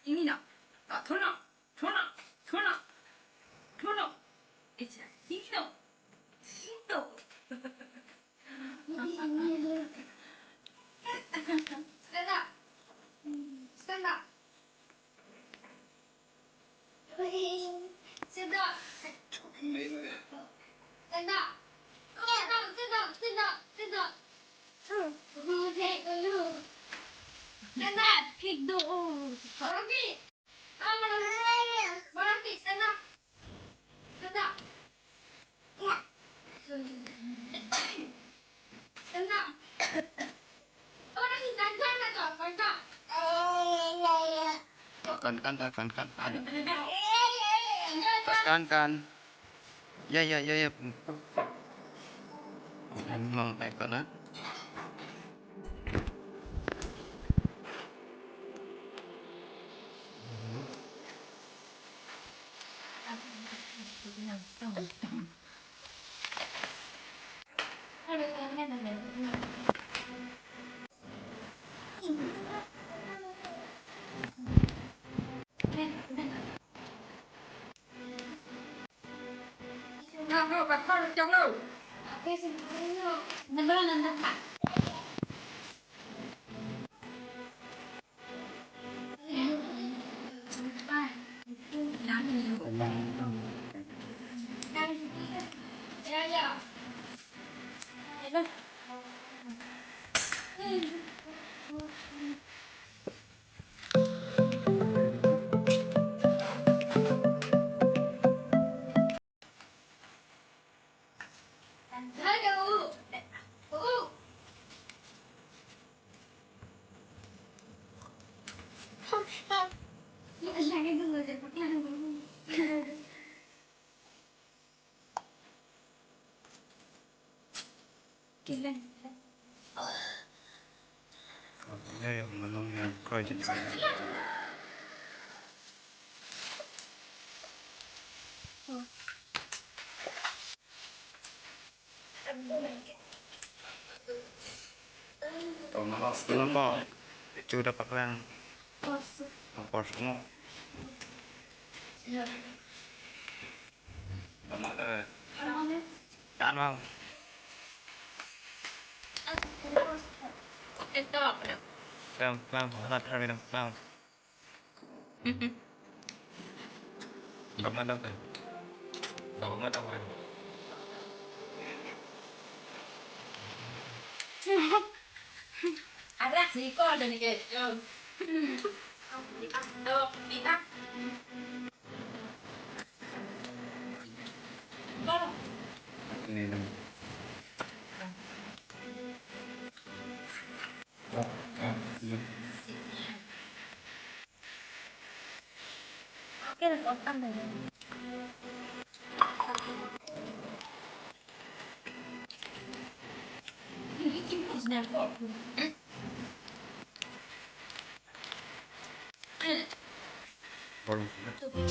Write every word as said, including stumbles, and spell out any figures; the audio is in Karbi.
Ini no. Thono. Thono. Thono. Thono. Icha. Ini no. Sito. Stand up. Stand up. Sit down. Stand up. Sit down, sit down, sit down, sit down. Stand up. Kick the wall. Rocky. Come on. Rocky, stand up. Stand up. Stand up. Kan, kan, kan, kan, kan. Kan, kan. Ya, ya, ya, ya. Mau naik ke mana? Ya, ya, malong ya, koi. Tong nang, tong nang. Itu dapat lang. Ang porsi mo. Tama, eh. Yan mo. Ito. Lang, lang, lang, lang, lang. Kapan daw? Kapan daw? Ada sih kok ada nih, guys. Yo. Di ah, di ah. Ini dong.